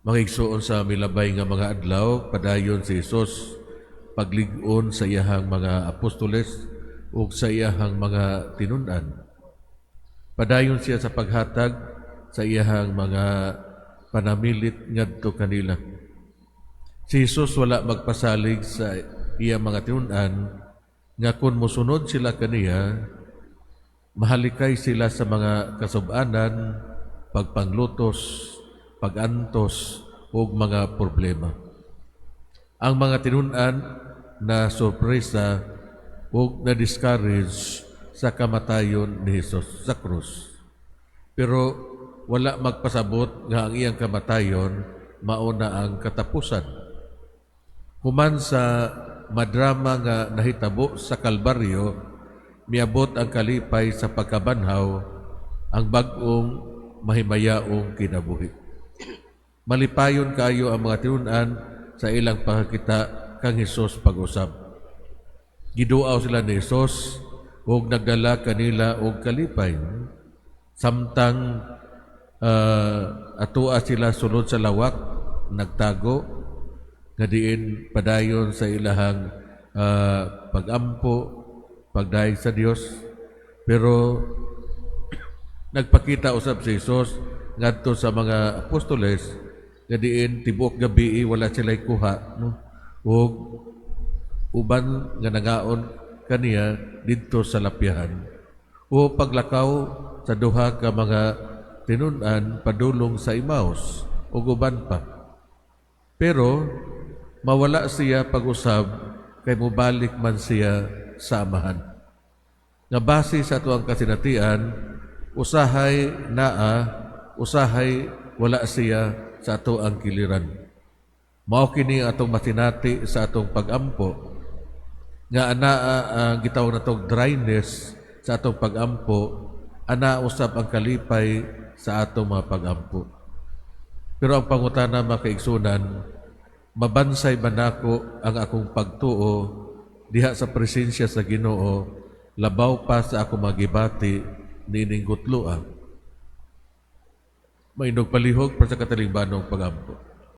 Mga igsoon, sa milabay nga mga adlaw, padayon si Jesus paglig-on sa iyahang mga apostoles ug sa iyahang mga tinun-an. Padayon siya sa paghatag sa iyahang mga panamilit ngadto kanila. Si Jesus wala magpasalig sa iyang mga tinun-an nga kung mosunod sila kaniya, mahalikay sila sa mga kasub-anan, pagpanglutos, pagantos ug mga problema. Ang mga tinun-an na sorpresa ug na-discourage sa kamatayon ni Jesus sa krus. Pero wala magpasabot nga ang iyang kamatayon mao na ang katapusan. Human sa madrama nga nahitabo sa Kalbaryo, miabot ang kalipay sa pagkabanhaw, ang bag-ong mahimayaong kinabuhi. Malipayon kayo ang mga tinun-an sa ilang pagkakita kang Hesus pag-usab. Giduaw sila ni Hesus ug nagdala kanila og kalipay. Samtang atua sila sulod sa lawak, nagtago, nga diin padayon sa ilahang pagampo, pagdayeg sa Dios. Pero nagpakita usab si Jesus ngadto sa mga apostoles nga diin tibuok gabi wala sila kuha, no, ug uban nga nangaon kaniya didto sa lapyahan o paglakaw sa duha ka mga tinun-an padulong sa Emmaus ug uban pa. Pero mawala siya pag-usab kay mobalik man siya sa Amahan. Nga base sa atuang kasinatian, usahay naa, usahay wala siya sa atoang kiliran. Mao kini ang atong masinati sa atong pagampo nga anaa ang gitawag natong dryness sa atong pagampo, ana usab ang kalipay sa atong mga pagampo. Pero ang pangutana, mga kaigsunan, mabansay ba nako ang akong pagtuo diha sa presensya sa Ginoo labaw pa sa akong magibati niining gutloa? Mainog palihog para sa katalingbanong pagampo.